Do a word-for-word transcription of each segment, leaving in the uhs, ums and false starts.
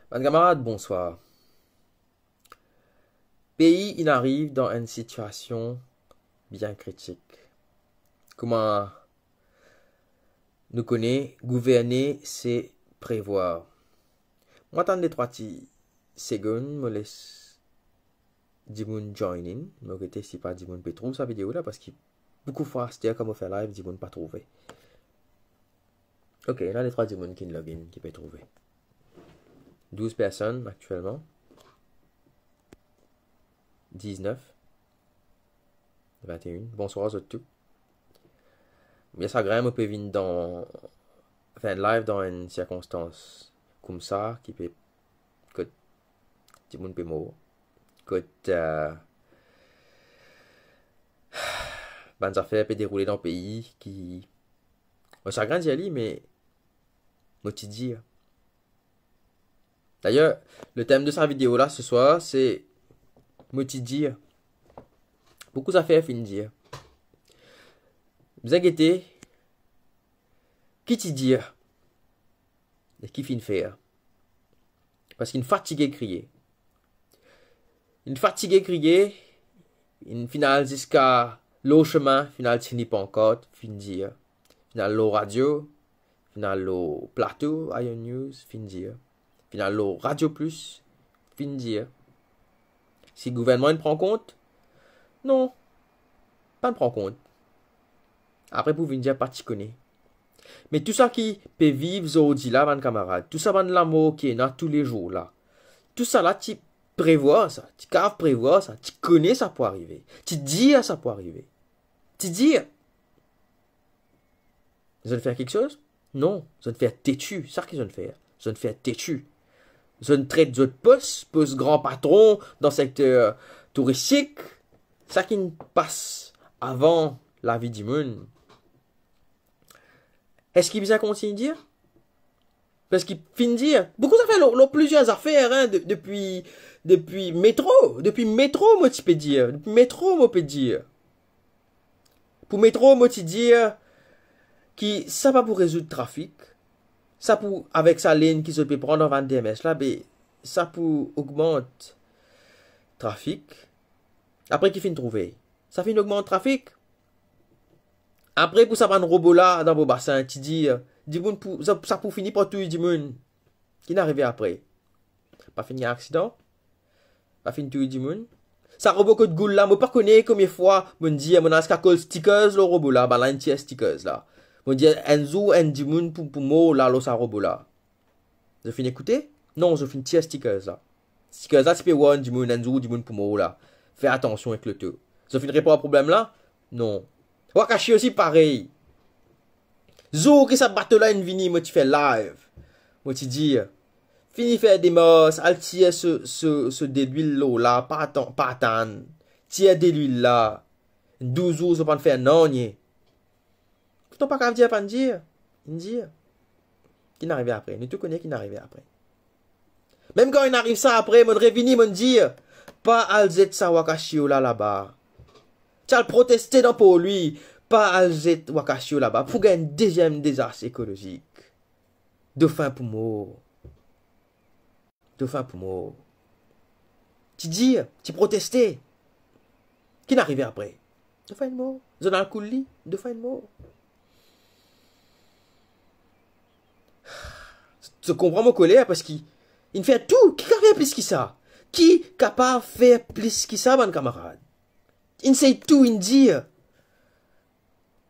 Bann kamarad, bonswar. Pei inn ariv dan enn sitiasion bien kritik. Kouma nou kone, gouverne se prevwar. Mo atann de trwa ti segonn, mo les dimoun join in. Mo gete si pa dimoun pe trouv sa video la, parski boukou fwa aster kan mo fer live, dimoun pa trouve. Ok, ena de trwa dimoun ki log in, ki pe trouve. Douz personn aktielman. Diznef. Vinteenn. Bonswar zot tou. Bien sagrin, mo pe vinn dan, fer enn live dan enn sirkonstans koumsa, ki pe, kot dimoun pe mor, kot, euh, bann zafer pe deroule dan pei ki, mo sagrin dir li, me mo ti dir. Dayer, le tem de sa video la se swar, se mo ti dir. Boukou zafer finn dir. Bizin gete ki ti dir e ki finn fer. Parski inn fatige kriye. Inn fatige kriye, inn finn al ziska lor sime, finn al tign pankart, finn dir. Finn al lor radio, finn al lor plato Ion News, finn dir. Finn al lor Radio Plus, finn dir. Si gouvernman inn pran kont? Non, pa'nn pran kont. Apre pou vinn dir pa ti kone. Me tou sa ki pe viv zordi la, bann kamarad, tou sa bann lamor ki ena toulezour la, tou sa la ti prevwar sa, ti kav prevwar sa, ti kone sa pou arive, ti dir sa pou arive, ti dir. Zot fer kiksoz? Non, zot fer teti, sa ki zot fer. Zot fer teti. Zot tret zot pos, pos gran patron dan sekter touristik, sa ki'nn pas avan lavi dimoun. Eski bizin kontign dir? Parski finn dir, boukou zafer lor, lor plizier zafer, hein, de-, depi, depi metro, depi metro mo ti pe dir, depi metro mo pe dir. Pou metro mo ti dir ki sa pa pou rezoud trafik, sa pou, avek sa lenn ki zot pe pran dan Vandermeers la, be, sa pou ogmant trafik. Apre ki finn trouve? Sa finn ogmant trafik. Apre pou sa bann robo la dan Bobasin, ti dir, dimoun pou, sa, sa pou fini par touy dimoun. Ki'nn arive apre? Pa finn gagn aksidan? Pa finn touy dimoun? Sa robo kot Goul la, mo pa kone konbien fwa mo'nn dir, mo'nn al ziska kol stickers lor robo la, bann la inn tir stickers la. Mo'nn dir, enn zour, enn dimoun pou, pou mor la lor sa robo la. Zot finn ekoute? Non, zot finn tir stickers la. Stickers la ti pe warn dimoun, enn zour dimoun pou mor la. Fer atansion ek loto. Zot finn repar problem la? Non. Wakashi osi parey. Zour ki sa bato la inn vini, mo ti fer live. Mo ti dir, fini fer demars, al tir so, so, so delwil lor la, pa atan-, pa atann. Tir delwil la. Douz zour, zot pa'nn fer nanye. Pourtan pa kav dir pa'nn dir, inn dir. Ki'nn arive apre? Nou tou kone ki'nn arive apre. Mem kan inn ariv sa apre, mo'nn revini, mo'nn dir, pa al zet sa wakashio la laba. Ti al proteste dan Port Louis, pa al zet wakashio laba. Pou gagn deziem dezas ekolozik. Dofin pou mor. Dofin pou mor. Ti dir, ti proteste. Ki'nn arive apre? Dofin inn mor. Zot al koul li, dofin inn mor. Zot konpran mo koler, parski inn fer tou. Ki kav fer plis ki sa? Ki kapav fer plis ki sa, bann kamarad? Inn sey tou, inn dir.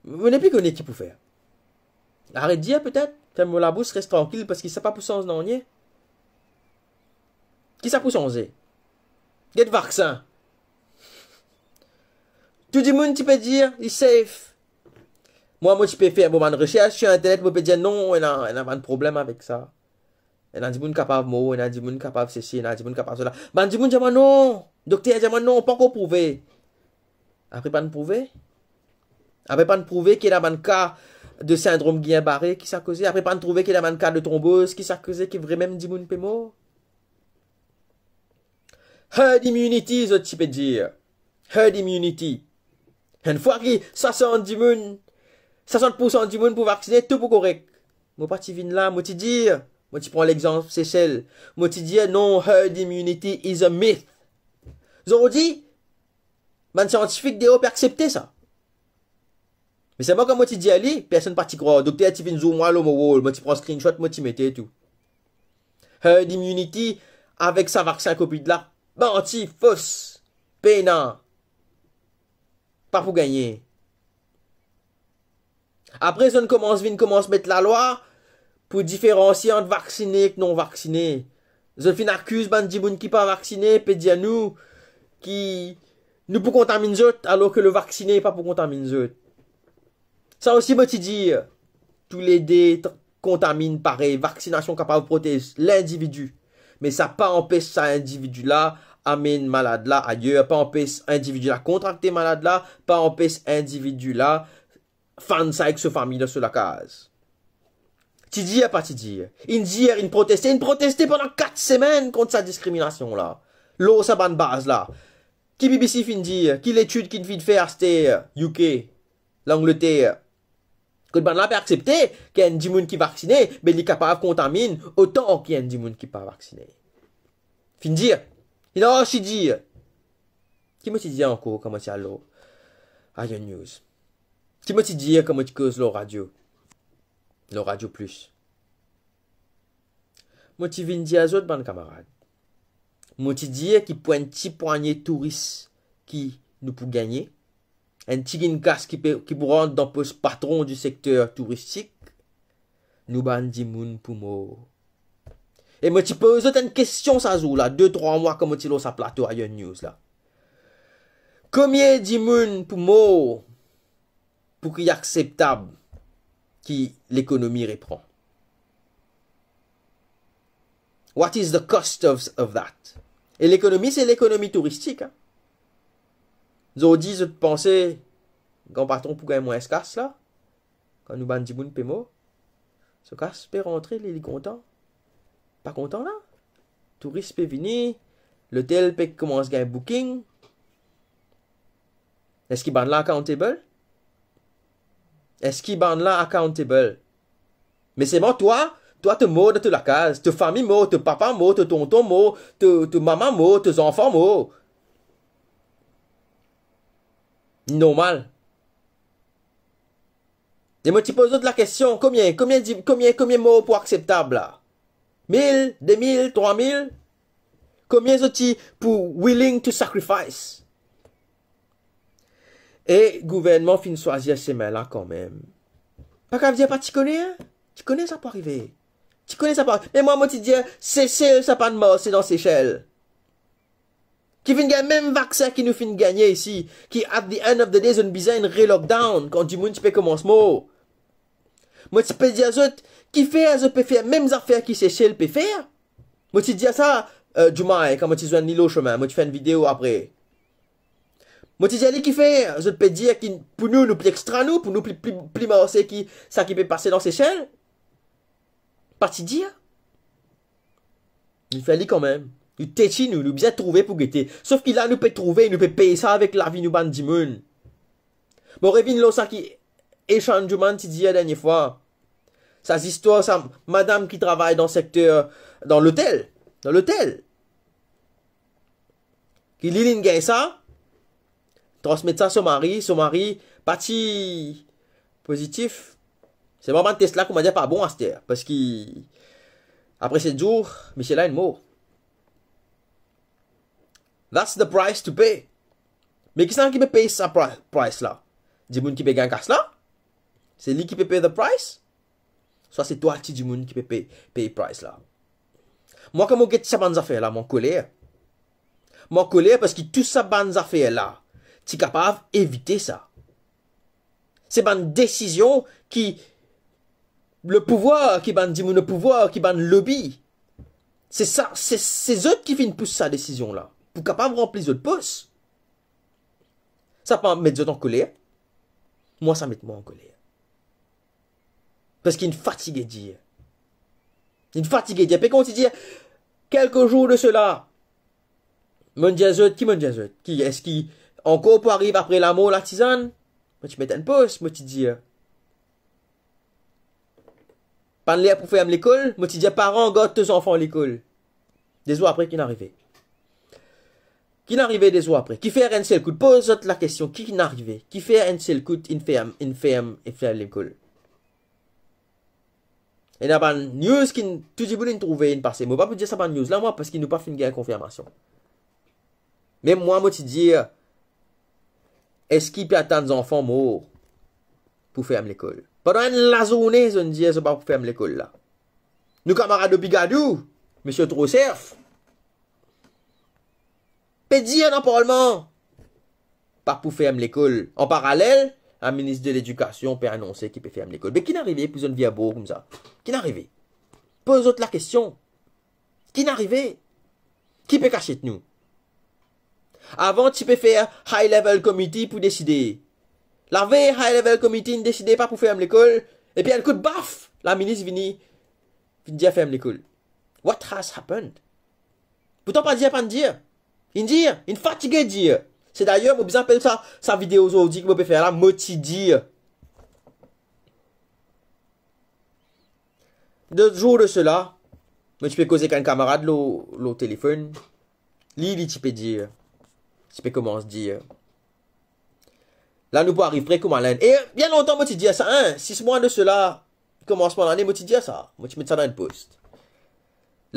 Mo nepli kone ki pou fer. Aret dir petet, ferm mo labous, res trankil, parski sa pa pou sanz nanye. Ki sa pou sanze? Get vaksin. Tou dimoun ti pe dir, li safe. Mwa, mo ti pe fer mo bann resers sir internet, mo pe dir non, ena, ena bann problem avek sa. Ena dimoun kapav mor, ena dimoun kapav sesi, ena dimoun kapav sela. Bann dimoun dir mwa non. Dokter dir mwa non, pankor prouve. Apre pa'nn prouve? Apre pa'nn prouve ki ena bann ka de sindrom Guillain-Barré, ki sa koze? Apre pa'nn trouve ki ena bann ka de tronboz, ki sa koze ki vremem dimoun pe mor? Herd immunity, zot ti pe dir. Herd immunity. Enn fwa ki swasant dimoun, swasant poursan dimoun pou vaksine, tou pou korek. Mo pa ti vinn la, mo ti dir, Mo ti pran lexanp Sesel. Mo ti dir, non, herd immunity is a myth. Zordi, bann siantifik deor pe aksepte sa. Me selman kan mo ti dir li, personn pa ti krwar. Dokter ti vinn zour mwa lor mo wall, mo ti pran screenshot, mo ti mete tou. Herd immunity avek sa vaksin Covid la, manti, fos, pena, pa pou gagne. Apre, zot komans vinn komans met lalwa pou diferansie ant vaksine ek non vaksine. Zot finn akiz bann dimoun ki pa vaksine, pe dir nou ki nou pou kontaminn zot, alor ke le vaksine pa pou kontaminn zot. Sa osi mo ti dir, toulede t-, kontaminn parey. Vaksinasion kapav protez lindividi, me sa pa anpes sa individi la amenn malad la ayer, pa anpes individi la kontrakte malad la, pa anpes individi la fann sa ek so fami dan so lakaz. Ti dir, pa ti dir. Inn dir, inn proteste, inn proteste pandan kat semenn kont sa diskriminasion la, lor sa bann baz la. Ki B B C finn dir? Ki letid ki finn fer aster U K, Langleter? Kot bann la pe aksepte ki enn dimoun ki vaksine, be li kapav kontaminn otan ki enn dimoun ki pa vaksine. Finn dir. Inn arsi dir. Ki mo ti dir ankor kan mo ti al lor Ion News? Ki mo ti dir kan mo ti koz lor radio? Lor Radio Plus. Mo ti vinn dir zot, bann kamarad. Mo ti dir ki pou enn ti pwagne touris ki nou pou gagne, enn tigit kas ki pe, ki pou rant dan pos patron di sekter touristik, nou bann dimoun pou mor. E mo ti poz zot enn kestion sa zour la, de trwa mwa kan mo ti lor sa plato Ion News la. Komie dimoun pou mor pou ki akseptab ki lekonomi repran? What is the cost of, of that? E lekonomi, se lekonomi touristik, hein. Zordi, zot panse gran patron pou gagn mwins kas la? Kan nou bann dimoun pe mor, so kas pe rantre, li, li kontan. Pa kontan la? Touris pe vini, lotel pe koumans gagn booking. Eski bann la accountable? Eski bann la accountable? Me selman twa, twa to mor dan to lakaz, to fami mor, to papa mor, to tonton mor, to, to mama mor, to zanfan mor. Normal. E mo ti poz zot lakestion, komie, komie di-, komie, komie mor pou akseptab la? Mil, de mil, trwa mil? Komie zot ti pou willing to sacrifice? E gouvernman finn swazir semin la kanmem. Pa kav dir pa ti kone, hein? Ti kone sa pou arive. Ti kone sa pou arive. Me mwa, mo ti dir, Sesel, sa pa'nn marse dan Sesel. Ki finn gagn mem vaksin ki nou finn gagne isi, ki at the end of the day, zot bizin enn re-lockdown, kan dimoun ti pe koumans mor. Mo ti pe dir zot, kifer zot pe fer mem zafer ki Sesel pe fer? Mo ti dir sa, euh, Diomaye, kan mo ti zwenn li lor semin, mo ti fer enn video apre. Mo ti dir li, kifer zot pe dir ki pou nou, nou pli extra nou, pou nou pli, pli, pli marse ki sa ki pe pase dan Sesel? Pa ti dir. Nou fer li kanmem. Nou teti nou, nou bizin trouve pou gete. Sof ki la nou pe trouve, nou pe pey sa avek lavi nou bann dimoun. Mo revinn lor sa ki Eshan Juman ti dir dernie fwa. Sa zistwar sa madam ki travay dan sekter, dan lotel. Dan lotel. Ki li, linn gagn sa, transmet sa so mari, so mari pa ti pozitif. Selman bann tes la, koumadir, pa bon aster, parski apre set zour, misie la inn mor. That's the price to pay. Me kisannla ki pe pey sa pri-, price la? Dimoun ki pe gagn kas la? Se li ki pe pey the price? Swa se twa ti dimoun ki pe pey, pey price la? Mwa, kan mo get sa bann zafer la, mo ankoler. Mo ankoler parski tou sa bann zafer la ti kapav evite sa. Se bann desizion ki le pouvwar, ki bann dimoun le pouvwar, ki bann lobby. Se sa, se, se zot ki finn pous sa desizion la, pou kapav ranpli zot pos. Sa pa met zot ankoler? Mwa, sa met mwa ankoler. Parski inn fatige dir. Inn fatige dir. Pe kontign dir, kelke zour de sela, monn dir zot, ki monn dir zot? Ki, eski ankor pou ariv apre lamor Latizann? Mo ti met enn post, mo ti dir, Pa'nn ler pou ferm lekol, mo ti dir paran, gard to zanfan lekol. De zour apre, ki'nn arive? Ki'nn arive de zour apre? Ki fer enn sel kout? Poz zot lakestion, ki'nn arive? Ki fer enn sel kout inn ferm, inn ferm, inn ferm lekol? Ena bann news ki tou dimoun inn trouve, inn pase. Mo pa pou dir sa bann news la, mwa, parski nou pa finn gagn konfirmasion. Me mwa, mo ti dir, eski pe atann zanfan mor pou ferm lekol? Pandan enn lazourne, zot dir zot pa pou ferm lekol la. Nou kamarad Lopigadou, misie Trousseff, pe dir dan parlman, pa pou ferm lekol. An paralel, laminis de Ledikasion pe anonse ki pe ferm lekol. Be ki'nn arive pou zot vire bor koumsa? Ki'nn arive? Poz zot lakestion. Ki'nn arive? Ki pe kasiet nou? Avan, ti pe fer high level committee pou deside. Lavey, high level committee inn deside pa pou ferm lekol, epi enn kout baf, laminis vini, vinn dir ferm lekol. What has happened? Pourtan pa dir, pa'nn dir. Inn dir, inn fatige dir. Se dayer mo bizin apel sa, sa video zordi ki mo pe fer la, mo ti dir. De zour de sela, mo ti pe koze ek enn kamarad lor, lor telefonn. Li, li ti pe dir, ti pe koumans dir, la nou pou ariv pre kouma Lenn. E bien lontan mo ti dir sa, hein, sis mwa de sela, komansman lane, mo ti dir sa. Mo ti met sa dan enn post.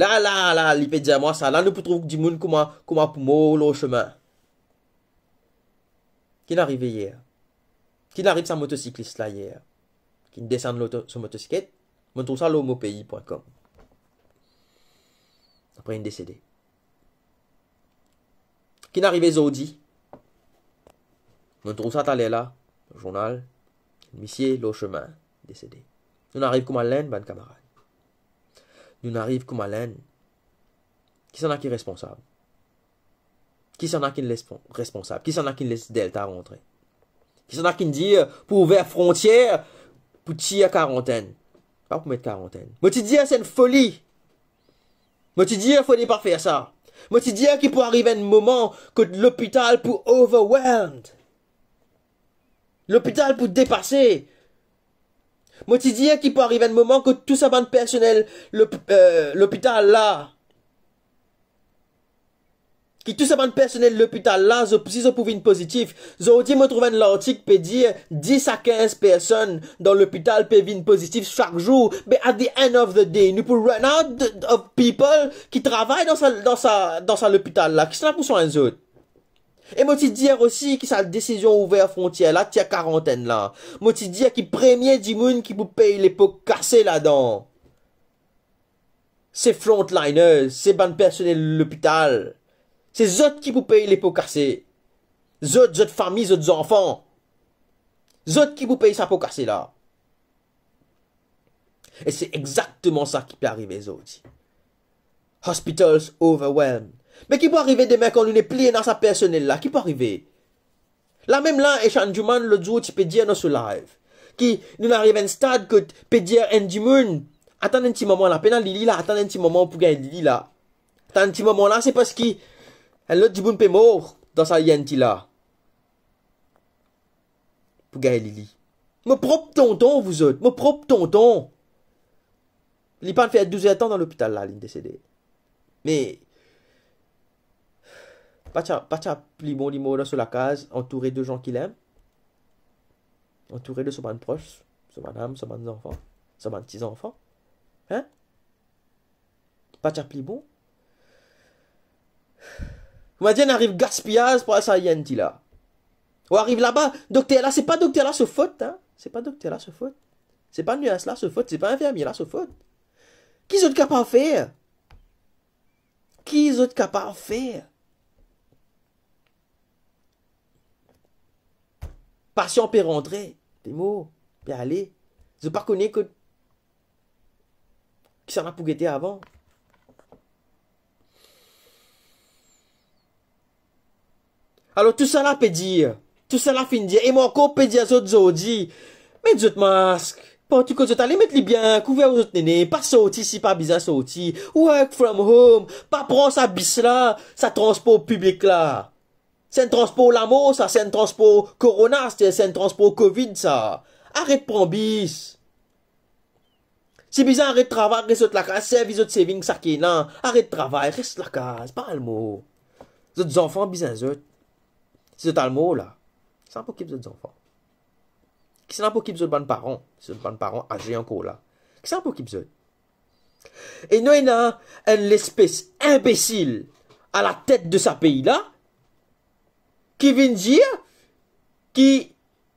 La, la, la, li pe dir mwa sa, la nou pou trouv dimoun kouma, kouma pou mor lor sime. Ki'nn arive yer? Ki'nn ariv sa motosiklis la yer? Ki'nn desann lor to-, so motosiklet, mo'nn trouv sa lor mopei pwin kom. Apre, inn desede. Ki'nn arive zordi? Mo'nn trouv sa taler la, zournal, misie lor sime, desede. Nou'nn ariv kouma Lenn, bann kamarad. Nou'nn ariv kouma Lenn. Kisannla ki responsab? Kisannla ki les-, responsab? Kisannla ki les Delta rantre? Kisannla ki'nn dir pou ouver frontier, pou tir karantenn? Pa pou met karantenn. Mo ti dir se enn foli. Mo ti dir fode pa fer sa. Mo ti dir ki pou ariv enn moman kot lopital pou overwhelmed. Lopital pou depase. Mo ti dir ki pou ariv enn moman kot tou sa bann personel lop-, eh, lopital la, ki tou sa bann personel lopital la, zot, si zot pou vinn pozitif. Zordi mo trouv enn lartik pe dir dis a kinz personn dan lopital pe vinn pozitif sak zour. But at the end of the day, nou pou run out of people ki travay dan sa, dan sa, dan sa lopital la. Kisannla pou swagn zot? E mo ti dir osi ki sa desizion ouver frontier la, tir karantenn la, mo ti dir ki premie dimoun ki pou pey lepo kase ladan, se frontliners, se bann personel lopital. Se zot ki pou pey lepo kase. Zot, zot fami, zot zanfan. Zot ki pou pey sa po kase la. E se exakteman sa ki pe arive zordi. Hospitals overwhelmed. Me ki pou arive demin kan nou nepli ena sa personel la? Ki pou arive? Lamem la, Eshan Juman lot zour ti pe dir dan so live ki nou'nn ariv enn stad kot pe dir enn dimoun, atann enn ti moman la, pena Lili la, atann enn ti moman pou gagn Lili la. Atann enn ti moman la, se parski enn lot dimoun pe mor dan sa I N T la. Pou gagn Lili. Mo prop tonton, vouzot, mo prop tonton. Li pa'nn fer douz er tan dan lopital la, li'nn desede. Me pa ti a, pa ti a pli bon li mor dan so lakaz, antoure de zan ki lem, antoure de so bann pros, so madam, so bann zanfan, so bann ti zanfan? Hein? Pa ti a pli bon? Ou a dir, inn ariv gaspiyaz pou al sa I N T la. Ou ariv laba, dokter la, se pa dokter la so fot, hein? Se pa dokter la so fot. Se pa ners la so fot, se pa infirmie la so fot. Ki zot kapav fer? Ki zot kapav fer? Pasian pe rantre, pe mor, pe ale. Zot pa kone kot kisannla pou gete avan. Alor, tousala pe dir, tousala finn dir, e mo ankor pe dir zot zordi, met zot mask, partou kot zot ale, met li bien, kouver zot nene, pa sorti si pa bizin sorti, work from home, pa pran sa bis la, sa transpor piblik la. Se enn transpor lamor sa, se enn transpor korona, se, se enn transpor covid sa. Aret pran bis. Si bizin aret travay, res zot lakaz, servi zot saving saki la. Aret travay, res lakaz, pa al mor. Zot zanfan bizin zot. Si zot al mor la, kisannla pou okip zot zanfan? Kisannla pou okip zot bann paran, si zot bann paran aze ankor la? Kisannla pou okip zot? E nou ena enn lespes inbesil alatet de sa pei la, ki vinn dir ki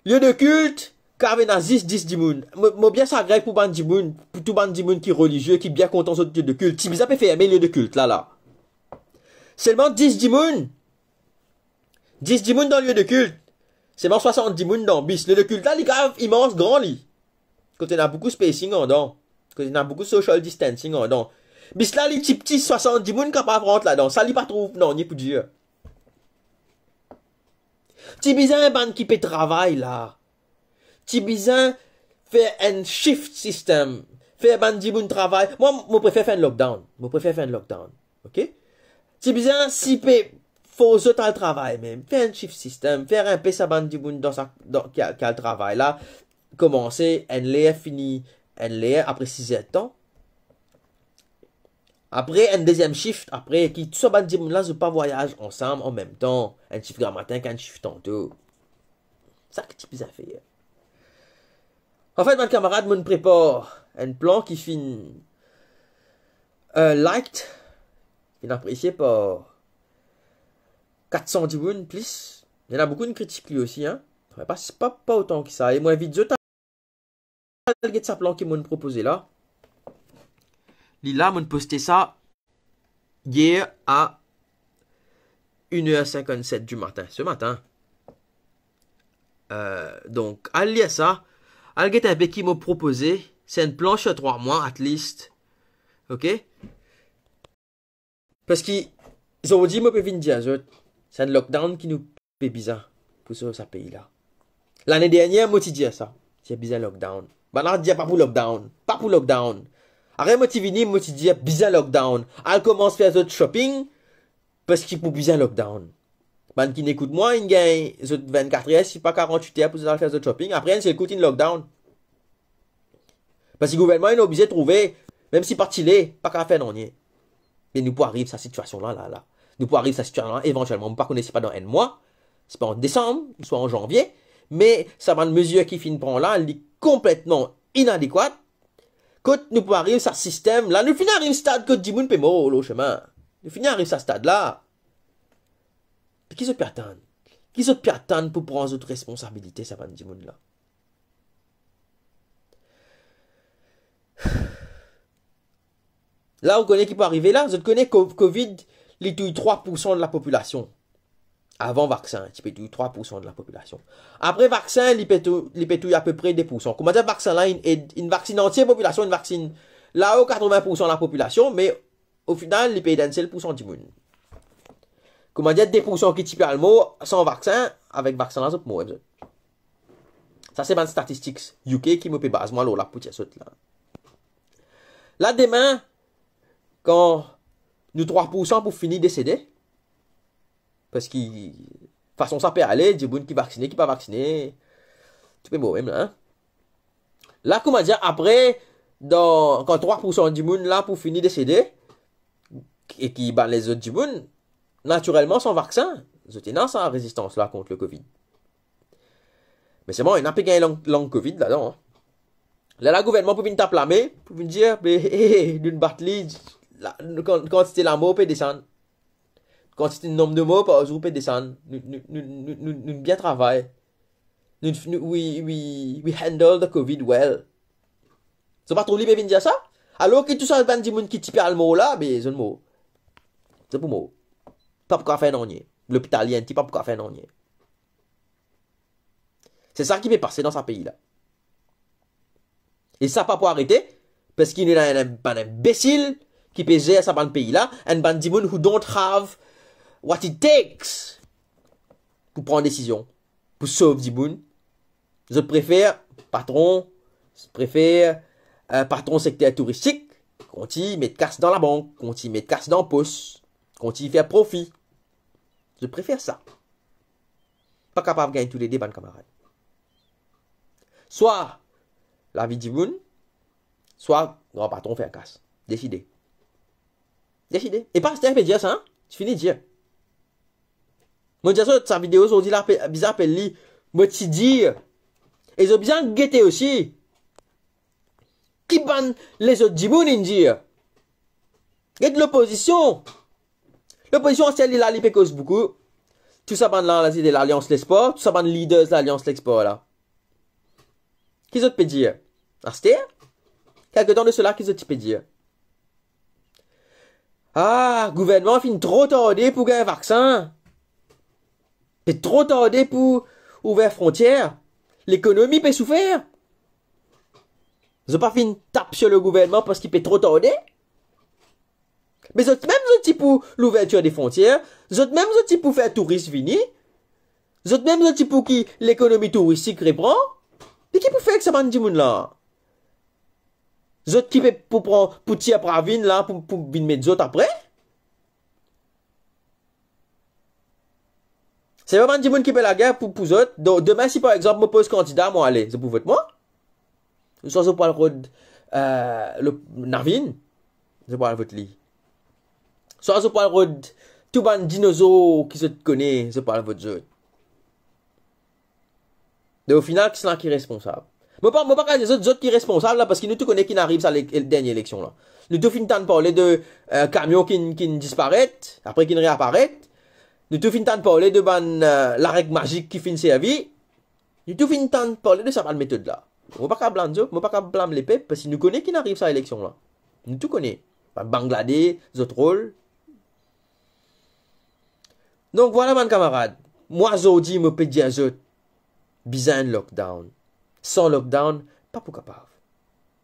lie de kilt kav ena zis dis dimoun. Mo, mo bien sagrin pou bann dimoun, pou tou bann dimoun ki relizie, ki bien kontan zot lie de kilt. Ti bizin pe ferme lie de kilt la, la. Selman dis dimoun. Dis dimoun dan lie de kilt. Selman swasant dimoun dan bis. Lie de kilt la, li kav imans gran li. Kot ena boukou spacing andan. Kot ena boukou social distancing andan. Bis la, li tipti, swasant dimoun kapav rant ladan. Sa, li pa trouv nanye pou dir. Ti bizin bann ki pe travay la. Ti bizin fer enn shift system. Fer bann dimoun travay. Mwa, mo prefer fer enn lockdown. Mo prefer fer enn lockdown. Ok? Ti bizin, si pe fors zot al travay mem, fer enn shift system, fer inpe sa bann dimoun dan sa, dan, ki al, ki al travay la, komanse enn ler, fini enn ler, apre siz er de tan. Apre enn deziem shift, apre ki tou sa bann dimoun la, zot pa vwayaz ansam anmemtan, enn shift gramatin, enn shift tanto. Sa ki ti bizin fer. Anfet, bann kamarad, mo'nn prepar enn plan ki finn, eh, liked, finn apresie par kat san dimoun plis. Ena boukou inn kritik li osi, hein. Me pa, pa, pa otan ki sa. E mo invit zot al get sa plan ki mo'nn propoze la. Li la, mo'nn poste sa yer a une heure cinquante-sept du matin, ce matin. Euh, donk, al lir sa, al get inpe ki mo propoze, se enn plan sur trwa mwa, at least. Ok? Parski, zordi, mo pe vinn dir zot, se enn lockdown ki nou pe bizin pou sov sa pei la. Lane dernier, mo ti dir sa, ti bizin lockdown. Bann la dir pa pou lockdown, pa pou lockdown. Apre mo ti vini, mo ti dir bizin lockdown. Al koumans fer zot shopping, parski pou bizin lockdown. Bann ki'nn ekout mwa, inn gagn zot vennkat er, si pa karant-wit er pou zot al fer zot shopping. Apre, enn sel kou, inn lockdown. Parski gouvernman inn oblize trouve, mem si pa ti le, pa kapav fer nanye. Me nou pou ariv sa sitiasion la, la, la. Nou pou ariv sa sitiasion la, evantielman, mo pa kone si pa dan enn mwa, si pa an desam, swa an zanvie, me sa bann mezir ki finn pran la, li konpletman inadekwat. Kot nou pou ariv sa sistem la, nou finn ariv stad kot dimoun pe mor lor sime. Nou finn ariv sa stad la. Ki zot pe atann? Ki zot pe atann pou pran zot responsabilite, sa bann dimoun la? La, ou kone ki pou arive la? Zot kone ko-, covid, li touy trwa poursan de lapopilasion. Avan vaksin, ti pe touy trwa poursan de lapopilasion. Apre vaksin, li pe tou-, li pe touy apepre de poursan. Koumadir vaksin la, inn ed, inn vaksin antie popilasion, inn vaksin lao katrovin poursan lapopilasion, me o final, li pe ed enn sel poursan dimoun. Koumadir de poursan ki ti pe al mor san vaksin, avek vaksin la, zot mor, zot. Sa se bann statistik U K ki mo pe baz mwa lor la pou dir zot la. La demin, kan nou trwa poursan pou fini desede, parski fason sa pe ale, dimoun ki vaksine, ki pa vaksine, tou pe mor mem la, hein. La, koumadir apre, dan, kan trwa poursan dimoun la pou fini desede, e ki bann lezot dimoun, natirelman, san vaksin, zot ena sa rezistans la kont le covid. Me selman, ena pe gagn long, long covid ladan, hein. Lerla gouvernman pou vinn tap lame, pou vinn dir, be, he, he, he, nou'nn bat li, la, kan-, kantite lamor pe desann. Kantite nom de mor par zour pe desann. Nou, nou, nou bien travay. Nou, nou, we, we, we handle the covid well. Zot pa trouv li pe vinn dir sa? Alor ki tou sa bann dimoun ki ti pe al mor la, be, zot mor. Zot pou mor. Pa pou kapav fer nanye. Lopital I N T pa pou kapav fer nanye. Se sa ki pe pase dan sa pei la. E sa pa pou arete, parski nou ena enn bann inbesil ki pe zer sa bann pei la, enn bann dimoun who don't have what it takes pou pran desizion, pou sov dimoun. Zot prefer patron, prefer, eh, patron sekter touristik, kontign met kas dan labank, kontign met kas dan pos, kontign fer profi. Zot prefer sa. Pa kapav gagn toulede, bann kamarad. Swa lavi dimoun, swa Gran patron fer kas. Deside. Deside. E pa aster pe dir sa, hein? Ti fini dir. Mo dir zot, sa video zordi la, pe-, bizin apel li Mo ti dir. E zot bizin gete osi ki bann lezot dimoun inn dir. Get lopozision. Lopozision aster li la, li pe koz boukou. Tou sa bann la, la, se de Lalians Lespwar, tou sa bann leaders Lalians Lespwar la. Ki zot pe dir? Aster? Kelke tan de sela, ki zot ti pe dir? Ah, gouvernman finn tro tarde pou gagn vaksin. Pe tro tarde pou ouver frontier. Lekonomi pe soufer. Zot pa finn tap sir le gouvernman parski pe tro tarde? Me zot mem zot ti pou louvertir de frontier, zot mem zot ti pou fer touris vini, zot mem zot ti pou ki lekonomi touristik repran. Me ki pou fer ek sa bann dimoun la? Zot ki pe pou pran, pou tir Pravin la, pou, pou vinn met zot apre? Se pa bann dimoun ki pe lager pou, pou zot. Donk, demin, si par exanp, mo poz kandida, mo ale, zot pou vot mwa? Ouswa zot pou al rod, eh, le, Navin, zot pou al vot li. Swa zot pou al rod tou bann dinozor ki zot kone, zot pou al vot zot. Donk, o final, kisannla ki responsab? Mo pa, mo pa kapav dir zot, zot ki responsab la, parski nou tou kone ki inn ariv sa le-, dernie eleksion la. Nou tou finn tann parle de, eh, kamion ki, ki disparet, apre ki reaparet. Nou tou finn tann parle de bann, eh, lareg mazik ki finn servi. Nou tou finn tann parle de sa bann metod la. Mo pa kapav blam zot, mo pa kapav blam lepep, parski nou kone ki inn ariv sa eleksion la. Nou tou kone. Bann Bangladesh, zot rol. Donk, vwala, bann kamarad. Mwa, zordi, mo pe dir zot, bizin lockdown. San lockdown, pa pou kapav.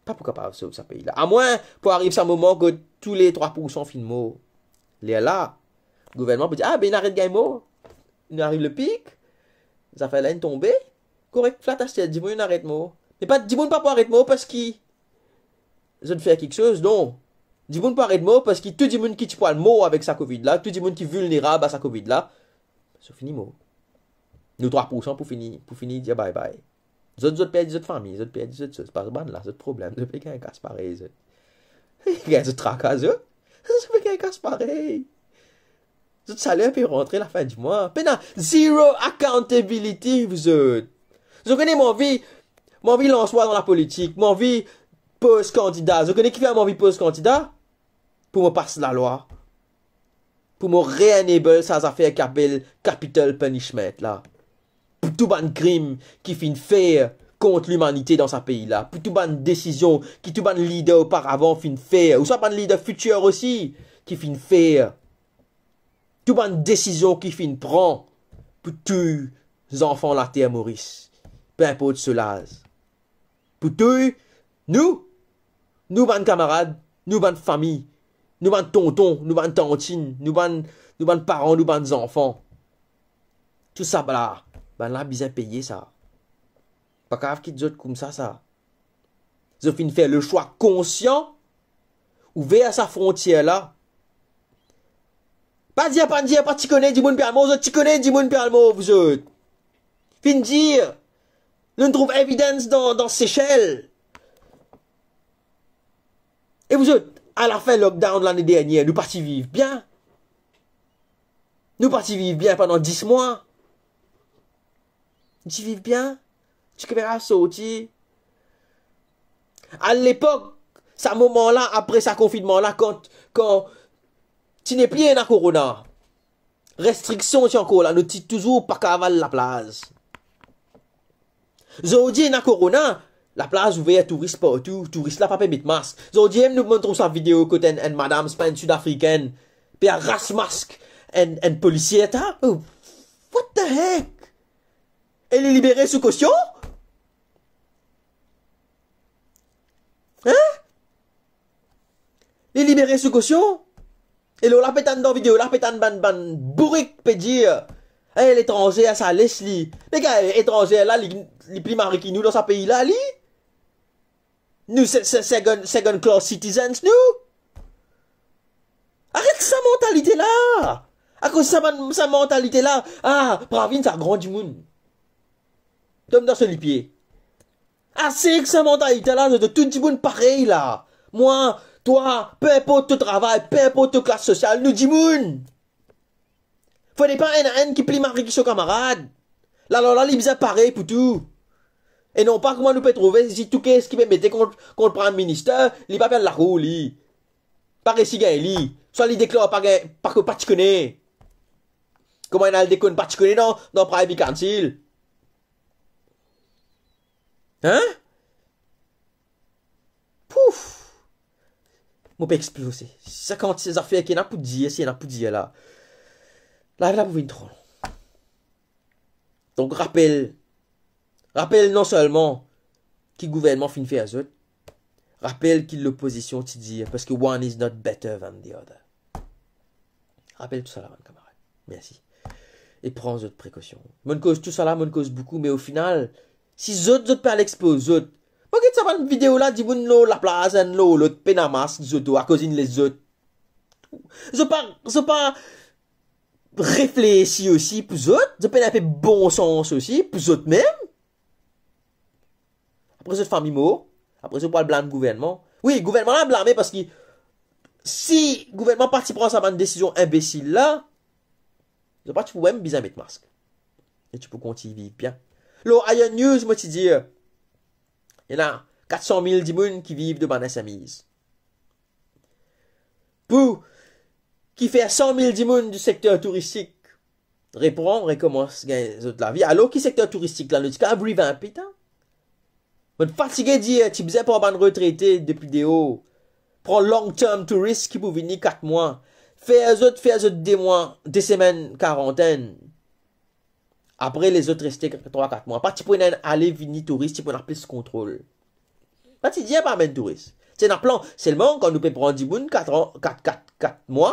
Pa pou kapav sov sa pei la. Amwin pou ariv sa moman kot tou le trwa poursan finn mor. Lerla, gouvernman pou dir, "Ah, be, inn aret gagn mor. Nou ariv le pik. Zafer la inn tonbe. Korek, flat aster, dimoun inn aret mor." Me pa, dimoun pa pou aret mor parski zot fer kiksoz, non. Dimoun pou aret mor parski tou dimoun ki ti pou al mor avek sa covid la, tou dimoun ki vilnerab a sa covid la, zot fini mor. Nou trwa poursan pou fini, pou fini dir bye bye. Zot, zot perdi zot fami, zot perdi zot soz, pa bann la, zot problem, zot pe gagn kas parey, zot. Gagn zot traka, zot. Zot pe gagn kas parey. Zot saler pe rantre lafin di mwa. Pena zero accountability, zot. Zot kone mo anvi, mo anvi lans mwa dan lapolitik, mo anvi poz kandida. Zot kone kifer mo anvi poz kandida? Pou mo pas lalwa. Pou mo re-enable sa zafer ki apel capital punishment la. Pou tou bann krim ki finn fer kont limanite dan sa pei la. Pou tou bann desizion ki tou bann lider oparavan finn fer, ouswa bann lider fitir osi ki finn fer. Tou bann desizion ki finn pran pou touy zanfan later Moris, pe inport so laz. Pou touy nou, nou bann kamarad, nou bann fami, nou bann tonton, nou bann tantinn, nou bann, nou bann paran, nou bann zanfan. Tou sa la, bann la bizin peye sa. Pa kapav kit zot koumsa sa. Zot finn fer le swa konsian, ouver sa frontier la. Pa dir, pa dir, pa ti kone dimoun pe al mor, zot ti kone dimoun pe al mor, zot. Finn dir, nou trouv evidence dan, dan Sesel. E zot, alafin lockdown lane dernie, nou pa ti viv bien. Nou pa ti viv bien pandan dis mwa. Ti viv bien, ti kapav sorti. A lepok, sa moman la, apre sa konfinnman la, kan, kan ti nepli ena korona, restriksion ti ankor la, nou ti touzour pa kapav al laplaz. Zordi ena korona, laplaz ouver, touris partou, touris la pa pe met mask. Zordi mem nou, mo trouv sa video kot enn, enn madam, se pa enn Sidafrikenn, pe aras mask enn, enn polisie ta. Oh, what the heck? E li libere sou kosion? Hein? Li libere sou kosion? E lor la pe tann dan video la, pe tann bann, bann bourik pe dir, "Eh, letranzer sa, les li." Me gete, etranzer la, li, li pli mari ki nou dan sa pei la, li. Nou se, se second, second class citizens, nou. Aret sa mantalite la. Akoz sa bann, sa mantalite la, ah, Pravin sa gran dimoun. Tom dan so lipie. Ase ek sa mantalite la, zot, tou dimoun parey la. Mwa, twa, pe inport to travay, pe inport to klas sosial, nou dimoun. Fode pa enn a enn ki pli mari ki so kamarad. Lalwa la, li bizin parey pou tou. E non pa kouma nou pe trouve, si tou kes ki pe mete kont, kont Prime Minister, li pa pe al lakour li. Pa resi gagn li. Swa li deklar pa gagn, pa, pa ti kone. Kouma ena al dekonn pa ti kone dan, dan Privy Council? Hein? Pouf! Mo pe exploze. Sa kantite zafer ki ena pou dir, si ena pou dir la. Live la pou vinn tro long. Donk, rapel, rapel non selman ki gouvernman finn fer zot, rapel ki lopozision ti dir, parski one is not better than the other. Rapel tou sa la, bann kamarad. Mersi. E pran zot prekosion. Mo'nn koz tou sa la, mo'nn koz boukou, me o final, si zot, zot pe al exploz zot, mo get sa bann video la, dimoun lor laplaz, enn lor lot, pena mask, zot, akoz inn les zot. Zot pa, zot pa reflesi osi pou zot, zot pena inpe bon sans osi pou zot mem. Apre zot fami mor, apre zot pou al blam gouvernman. Wi, gouvernman la blame parski si gouvernman pa ti pran sa bann desizion inbesil la, zot pa ti pou mem bizin met mask. E ti pou kontign viv bien. Lor Ion News, mo ti dir, ena kat san mil dimoun ki viv de bann S M Es. Pou ki fer san mil dimoun di sekter touristik repran, rekomans gagn zot lavi, alor ki sekter touristik la, nou ti kapav revamp li, ta? Mo fatige dir, ti bizin pran bann retrete depi deor, pran long term tourist ki pou vini kat mwa, fer zot, fer zot de mwa, de semenn karantenn. Apre, lezot reste trwa, kat mwa. Pa ti pou ena enn ale vini touris, ti pou ena plis kontrol. Pa ti dir pa amenn touris. Ti ena plan. Selman, kan nou pe pran dimoun kat an, kat, kat, kat mwa,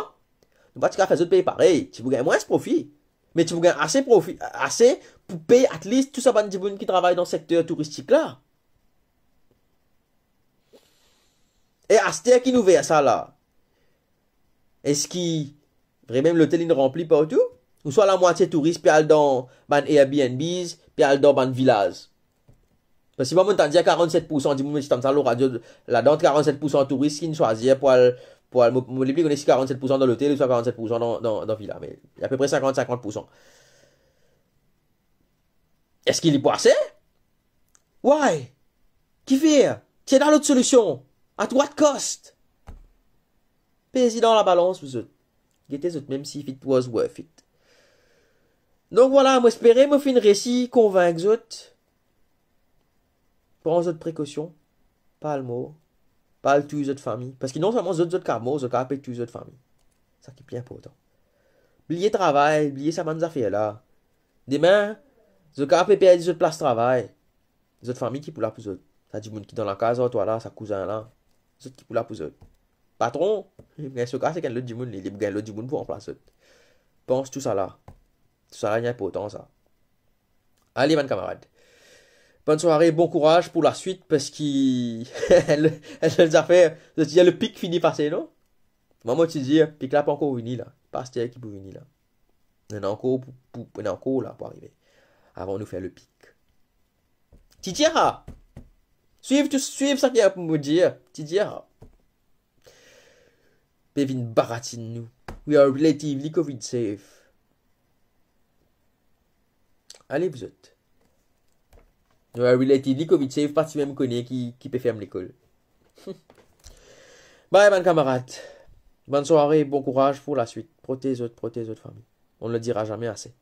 nou pa ti kapav fer zot pey parey. Ti pou gagn mwins profi. Me ti pou gagn ase profi, ase pou pey at least tou sa bann dimoun ki travay dan sekter touristik la. E aster ki nou ouver sa la, eski vremem lotel inn ranpli partou? Ouswa lamwatie touris pe al dan bann Airbnbs, pe al dan bann vilaz? Parski mwa, mo'nn tann dir karannset poursan dimoun, mo ti tann sa lor radio, ladan karannset poursan touris ki'nn swazir pou al, pou al, mo, mo nepli kone si karannset poursan dan lotel ouswa karannset poursan dan, dan, dan vila, me apepre sinkant sinkant poursan. Eski li pou ase? Why? Kifer? Ti ena lot solision. At what cost? Pez li dan labalans pou zot. Gete zot mem si if it was worth it. Donk vwala, mo espere mo finn resi konvink zot. Pran zot prekosion. Pa al mor. Pa al touy zot fami. Parski non selman zot, zot kapav mor, zot kapav pe touy zot fami. Sa ki pli inportan. Bliye travay, bliye sa bann zafer la. Demin, zot kapav pe perdi zot plas travay. Zot fami ki pou la pou zot? Sa dimoun ki dan lakaz ar twa la, sa kouzin la, zot ki pou la pou zot? Patron, li pou gagn so kas ek enn lot dimoun, li, li pou gagn lot dimoun pou ranplas zot. Pans tou sa la. Tou sa la, li inportan sa. Ale, bann kamarad. Bonn sware, bon kouraz pou laswit, parski enn lot zafer, zot ti dir le pik fini pase, non? Mwa, mo ti dir, pik la pa ankor vini la. Pa aster ki pou vini la. Ena ankor pou, pou, ena ankor la pou arive. Avan nou fer le pik. Ti dir sa. Swiv tou, swiv sa ki ena pou mo dir. Ti dir sa. Pe vinn baratinn nou. We are relatively covid safe. Ale, zot. We are relatively covid safe, pa ti mem kone ki, ki pe ferm lekol. Bye, bann kamarad. Bonn sware, bon kouraz pou laswit. Protez zot, protez zot fami. On ne le dira jamais assez.